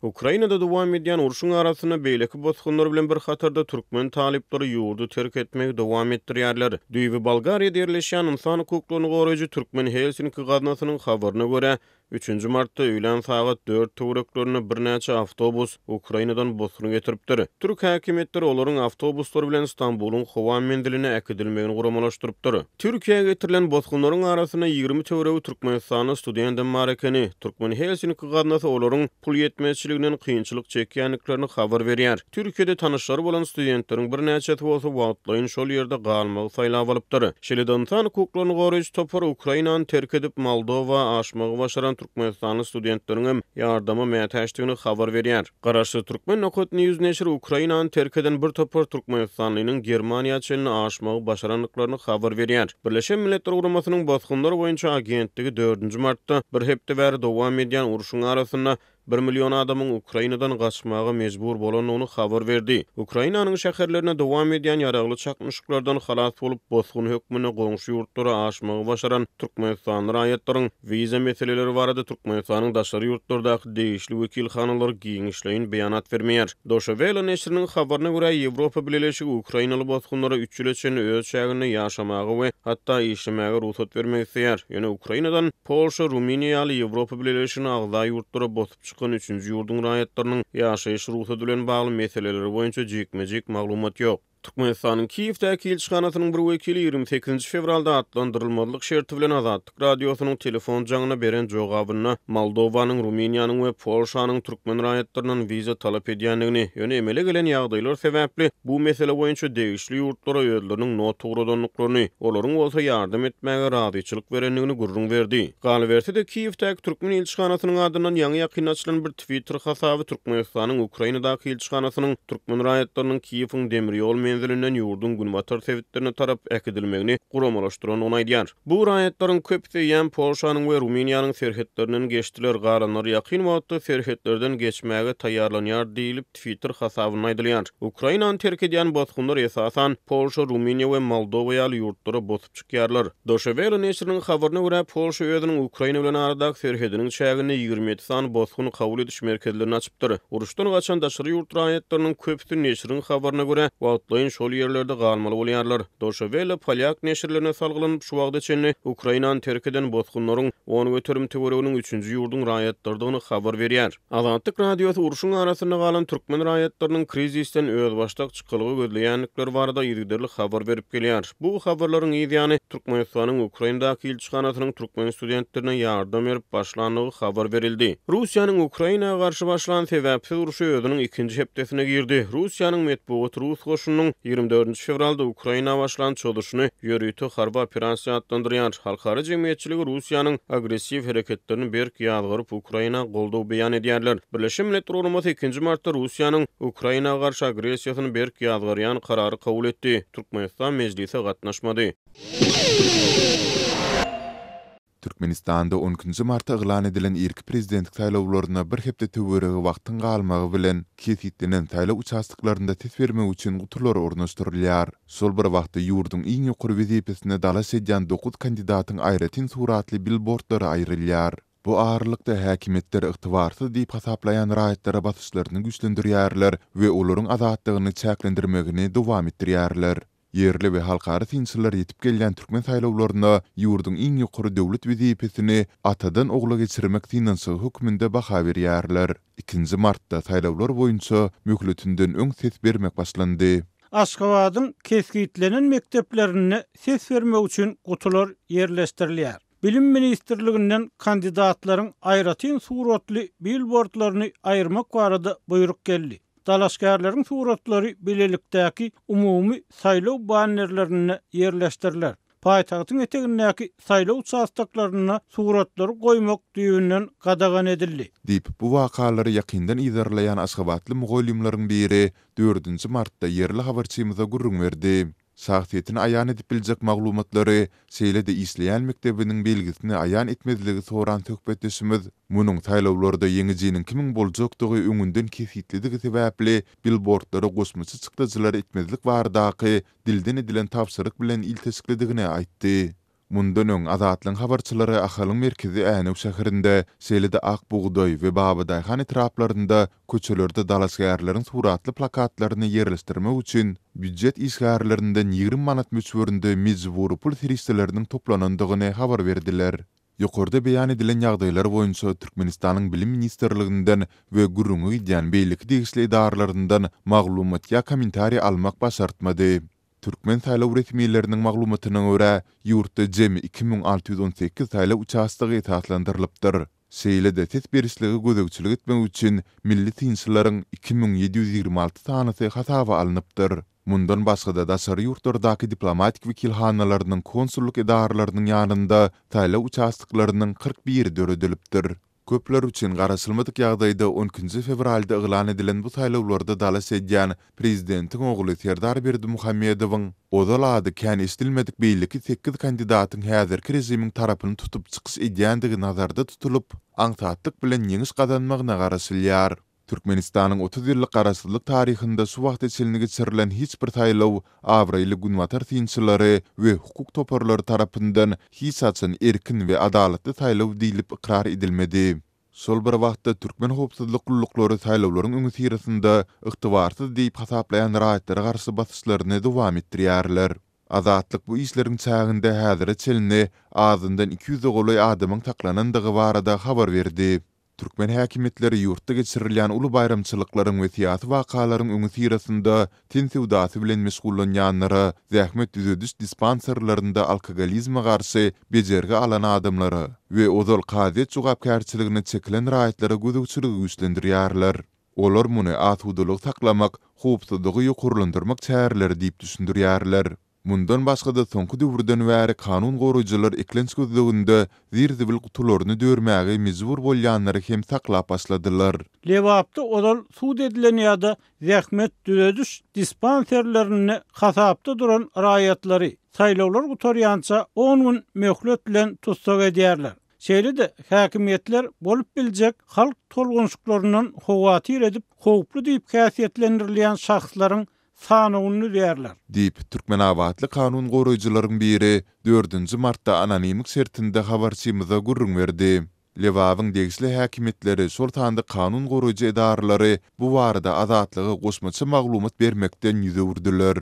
Ukrainada dowam edýän urşuň arasynda beýleki bosgunlar bilen bir hatarda türkmen talyplary ýurdy terk etmegi dowam etdirýärler. Düýbi Bolgariýada ýerleşýän ynsan hukuklaryny goraýjy Türkmen Helsinki gaznasynyň habaryna görä, üçünji martda öýlän sagat dört töwereklerinde birnäçe awtobus Ukrainadan bosgun getiripdir. Türk häkimiýetleri olaryň awtobuslar bilen Stambulyň howa menziline äkidilmegini guramalaşdyrypdyr. Türkiýä getirilen bosgunlaryň arasynda 20 töweregi türkmenistanly studendem bar ekeni. Türkmen Helsinki gaznasy olaryň pul ýetmezçiliginden kynçylyk çekýändiklerini habar berýär. Türkiýede tanyşlary bolan studentleriň birnäçesi bolsa wagtlaýyn şol ýerde galmagy saýlap alypdyr. Şeýle-de ynsan hukuklaryny goraýjy topar Ukrainany terk edip, Moldowa aşmagy başaran türkmenistanly studentleriňem ýardama mätäçdigini habar berýär. Garaşsyz Türkmen Nokat News neşiri Ukrainany terk eden bir topar türkmenistanlynyň Germaniýa çenli aşmagy başarandyklaryny habar berýär. Birleşen Milletler Guramasynyň Bosgunlar boýunça agentligi dördünji martda bir hepde bäri dowam edýän urşuň arasynda bir million adamyň Ukrainadan gaçmaga mejbur bolandygyny habar berdi. Ukrainanyň şäherlerinde dowam edýän ýaragly çaknyşyklardan halas bolup, bosgun hökmünde goňşy ýurtlara aşmagy başaran türkmenistanly raýatlaryň Wiza meseleleri barada Türkmenistanyň daşary ýurtlardaky degişli wekilhanalary giňişleýin beýanat bermeýär. Doşe Wele neşiriniň habaryna görä, Ýewropa Bileleşigi ukrainaly bosgunlara üç ýyla çenli öz çäginde ýaşamaga we hatda işlemäge rugsat bermek isleýär. Ýöne Ukrainadan Polşa, Rumyniýa ýaly Ýewropa Bileleşigine agza ýurtlara bosup çykan üçünji ýurduň raýatlarynyň ýaşaýyş rugsady bilen bagly meseleleri boýunça jikme-jik maglumat ýok. Türkmenistanyň Kiýewdäki ilçihanasynyň bir wekili 28-nji fewralda atlandyrylmazlyk şerti bilen Azatlyk Radiosynyň telefon jaňyna beren jogabynda Moldowanyň, Rumyniýanyň we Polşanyň türkmen raýatlaryndan wiza talap edýändigini, ýöne emele gelen ýagdaýlar sebäpli bu mesele boýunça degişli ýurtlara özleriniň not ugradandyklaryny, olaryň bolsa ýardam etmäge razyçylyk berendigini gürrüň berdi. Galyberse-de, Kiýewdäki türkmen ilçihanasynyň adyndan ýaňy-ýakynda açylan bir Twitter hasaby Türkmenistanyň Ukrainadaky ilçihanasynyň türkmen raýatlarynyň Kiýewiň demir ýol menzilinden ýurduň günbatar sebitlerine tarap äkidilmegini guramalaşdyrandygyny aýdýar. Bu raýatlaryň köpüsi eýýäm Polşanyň we Rumyniýanyň serhetlerinden geçdiler, galanlary ýakyn wagtda serhetlerden geçmäge taýýarlanýar diýlip, Twitter hasabynda aýdylýar. Ukrainany terk edýän bosgunlar esasan Polşa, Rumyniýa we Moldowa ýaly ýurtlara bosup çykýarlar. Doşe Wele neşiriniň habaryna görä, Polşa özüniň Ukraina bilen aradaky serhediniň çäginde 27 sany bosgun kabul ediş merkezlerini açypdyr. Uruşdan gaçan daşary ýurt raýatlarynyň köpüsi, neşiriň habaryna görä, wagtlaýyn şol ýerlerde galmaly bolýarlar. Doşe Wele polýak neşirlerine salgylanyp, şu wagta çenli Ukrainany terk eden bosgunlaryň 10% töwereginiň üçünji ýurduň raýatlarydygyny habar berýär. Azatlyk Radiosy urşuň arasynda galan türkmen raýatlarynyň krizisden özbaşdak çykalga gözleýändikleri barada yzygiderli habar berip gelýär. Bu habarlaryň yz ýany, Türkmenistanyň Ukrainadaky ilçihanasynyň türkmen studentlerine ýardam berip başlandygy habar berildi. Russiýanyň Ukraina garşy başlan sebäpsiz urşy özüniň ikinji hepdesine girdi. Russiýanyň metbugaty rus goşunynyň 24 fewralda Ukraina başlan çozuşyny ýörite harby operasiýa atlandyrýar. Halkara jemgyýetçiligi Russiýanyň agressiw hereketlerini berk ýazgaryp, Ukraina goldaw beýan edýärler. Birleşen Milletler Guramasy ikinji martda Russiýanyň Ukraina garşy agressiýasyny berk ýazgarýan karary kabul etdi. Türkmenistan mejlise gatnaşmady. Türkmenistanda on ikinji martda yglan edilen irki prezidentlik saýlawlaryna bir hepde töweregi wagtyň galmagy bilen, kesgitlenen saýlaw uçastoklarynda ses bermek üçin gutular ornaşdyrylýar. Şol bir wagtda ýurduň iň ýokary wezipesine dalaş edýän dokuz kandidatyň aýratyn suratly bilbordlary aýrylýar. Bu aralykda häkimiýetler ygtybarsyz diýip hasaplaýan raýatlara basyşlaryny güýçlendirýärler we olaryň azatlygyny çäklendirmegini dowam etdirýärler. Ýerli we halkara synçylar ýetip gelýän türkmen saýlawlaryna ýurduň iň ýokary döwlet wezipesini atadan ogla geçirmek synanyşygy hökmünde baha berýärler. Ikinji martda saýlawlar boýunça möhletinden öň ses bermek başlandy. Aşgabadyň kesgitlenen mekdeplerinde ses bermek üçin gutular ýerleşdirilýär. Bilim ministrliginden kandidatlaryň aýratyn suratly bilbordlaryny aýyrmak barada buýruk geldi. Dalaşgärleriň suratlary bilelikdäki umumy saýlaw bannerlerinde ýerleşdiriler. Paýtagtyň etegindäki saýlaw uçastoklarynda suratlary goýmak düýbünden gadagan edildi. Diýip, bu wakalary ýakyndan yzarlaýan aşgabatly mugallymlaryň biri dördünji martda ýerli habarçymyza gürrüň berdi. Şahsyýetini aýan edip biljek maglumatlary, şeýle-de işleýän mekdebiniň belgisini aýan etmezligi soran söhbetdeşimiz munuň saýlawlarda ýeňijiniň kimiň boljakdygy öňünden kesgitlidigi sebäpli bilbordlara goşmaça çykdajylar etmezlik baradaky dilden edilen tabşyryk bilen ilteşiklidigini aýtdy. Mundan öň, Azatlygyň habarçylary Ahalyň merkezi Änew şäherinde, şeýle-de Ak bugdaý we Babadaýhan etraplarynda köçelerde dalaşgärleriň suratly plakatlaryny ýerleşdirmek üçin býujet işgärlerinden 20 manat möçberinde mejbury pul serişdeleriniň toplanandygyny habar berdiler. Ýokarda beýan edilen ýagdaýlar boýunça Türkmenistanyň Bilim ministrliginden we gürrüňi gidýän beýleki degişli edaralaryndan maglumat ýa kommentariý almak başartmady. Türkmen saýlaw resmileriniň maglumatyna görä, ýurtda jemi 2618 saýlaw uçastogy esaslandyrylypdyr. Şeýle-de ses berişlige gözegçilik etmek üçin milli synçylaryň 2726 sanysy hasaba alnypdyr. Mundan başga-da daşary ýurtlardaky diplomatik wekilhanalarynyň konsullyk edaralarynyň ýanynda saýlaw uçastoklarynyň 41-i döredilipdir. Köpler üçin garaşylmadyk ýagdaýda on ikinji fewralda yglan edilen bu saýlawlarda dalaş edýän prezidentiň ogly Serdar Berdimuhamedowyň ozal ady kän eşidilmedik beýleki sekiz kandidatyň häzirki režimiň tarapyny tutup çykyş edýändigi nazarda tutulyp, aňsatlyk bilen ýeňiş gazanmagyna garaşylýar. Türkmenistanyň 30 ýyllyk garaşsyzlyk taryhynda şu wagta çenli geçirilen hiç bir saýlaw abraýly günbatar synçylary we hukuk toparlary tarapyndan hiç haçan erkin we adalatly saýlaw diýlip ykrar edilmedi. Şol bir wagtda türkmen howpsuzlyk gulluklary saýlawlaryň öňüsyrasynda ygtybarsyz diýip hasaplaýan raýatlara garşy basyşlaryny dowam etdirýärler. Azatlyk bu işleriň çäginde häzire çenli azyndan iki ýüze golaý adamyň saklanandygy barada habar berdi. Türkmen häkimiýetleri ýurtda geçirilýän uly baýramçylyklaryň we syýasy wakalaryň öňüsyrasynda ten söwdasy bilen meşgullanýanlara, zähmet düzediş dispanserlerinde alkogolizme garşy bejergi alan adamlara we ozal kazyýet jogapkärçiligine çekilen raýatlara gözegçiligi güýçlendirýärler. Olar muny asudalygy saklamak, howpsuzlygy ýokarlandyrmak çäreleri diýip düşündirýärler. Mundan başga-da soňky döwürden bäri kanun goraýjylar eklenç gözleginde zir-zibil gutularyny dörmäge mejbur bolýanlary hem saklap başladylar. Lebapda ozal sud edilen ýa-da zähmet düzediş dispanserlerinde hasapda duran raýatlary saýlawlar gutarýança on gün möhlet bilen tussag edýärler. Şeýle-de, häkimiýetler bolup biljek halk tolgunşyklaryndan howatyr edip, howply diýip häsiýetlendirilýän şahslaryň sanawyny düzýärler. Diýip, türkmenabatly kanun goraýjylaryň biri dördünji martda anonimlik şertinde habarçymyza gürrüň berdi. Lebabyň degişli häkimiýetleri, şol sanda kanun goraýjy edaralary bu barada Azatlyga goşmaça maglumat bermekden ýüz öwürdiler.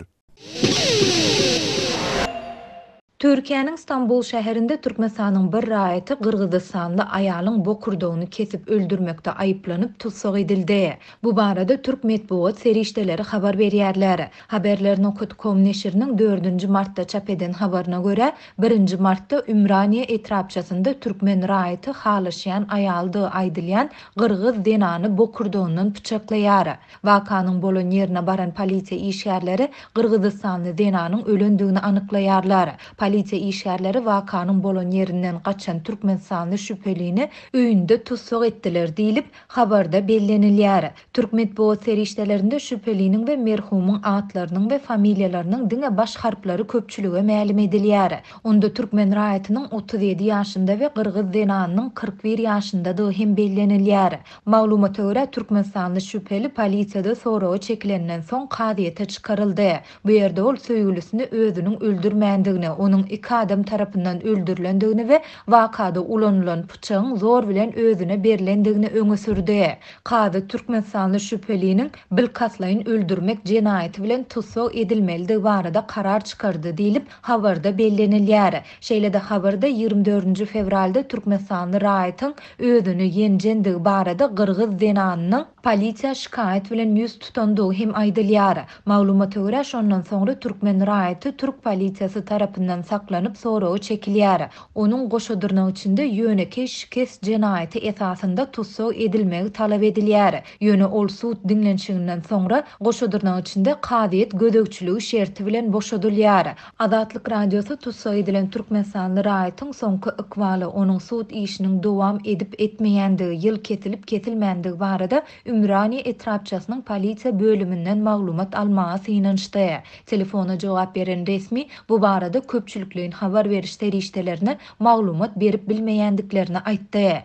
Türkiýäniň Stambul şäherinde Türkmenistanyň bir raýaty gyrgyzystanly aýalyň bokurdagyny kesip öldürmekde aýyplanyp tussag edildi. Bu barada türk metbugat serişdeleri habar berýärler. Haberler nokat kom neşiriniň dördünji martda çap eden habaryna görä, birinji martda Ümraniýe etrapçasynda türkmen raýaty halaşýan aýalydygy aýdylýan gyrgyz zenany bokurdagyndan pyçaklaýar. Wakanyň bolan ýerine baran polisiýa işgärleri gyrgyzystanly zenanyň ölendigini anyklaýarlar. Polisiýa işgärleri wakanyň bolan ýerinden gaçan türkmenistanly şübhelini öýünde tussag etdiler diýlip, habarda bellenilýär. Türk metbugat serişdelerinde şübheliniň we merhumyň atlarynyň we familiýalarynyň diňe baş harplary köpçülige mälim edilýär. Onda türkmen raýatynyň 37 ýaşynda we gyrgyz zenanynyň 41 ýaşyndadygy hem bellenilýär. Maglumata görä, türkmenistanly şübheli polisiýada soraga çekilenden soň kazyýete çykaryldy. Bu ýerde ol söýgülisini özüniň öldürmändigini, onuň iki adam tarapyndan öldürilendigini we wakada ulanylan pyçagyň zor bilen özüne berlendigini öňe sürdi. Kazy türkmenistanly şübheliniň bilkastlaýyn öldürmek jenaýaty bilen tussag edilmelidigi barada karar çykardy diýlip, habarda bellenilýär. Şeýle-de habarda 24-nji fewralda türkmenistanly raýatyň özüni ýenjendigi barada gyrgyz zenanynyň polisiýa şikaýat bilen ýüz tutandygy hem aýdylýar. Maglumata görä, şondan soňra türkmen raýaty türk polisiýasy tarapyndan saklanyp soraga çekilýär. Onuň goşa dyrnak içinde ýönekeý şikes jenaýaty esasynda tussag edilmegi talap edilýär. Ýöne ol sud diňlenişiginden soňra goşa dyrnak içinde kazyýet gözegçiligi şerti bilen boşadylýar. Azatlyk Radiosy tussag edilen türkmenistanly raýatyň soňky ykbaly, onuň sud işiniň dowam edip-etmeýändigi, ýyl kesilip-kesilmändigi barada Ümraniýe etrapçasynyň polisiýa bölüminden maglumat almaga synanyşdy. Telefona jogap beren resmi bu barada köpçülikleýin habar beriş serişdelerine maglumat berip bilmeýändiklerini aýtdy.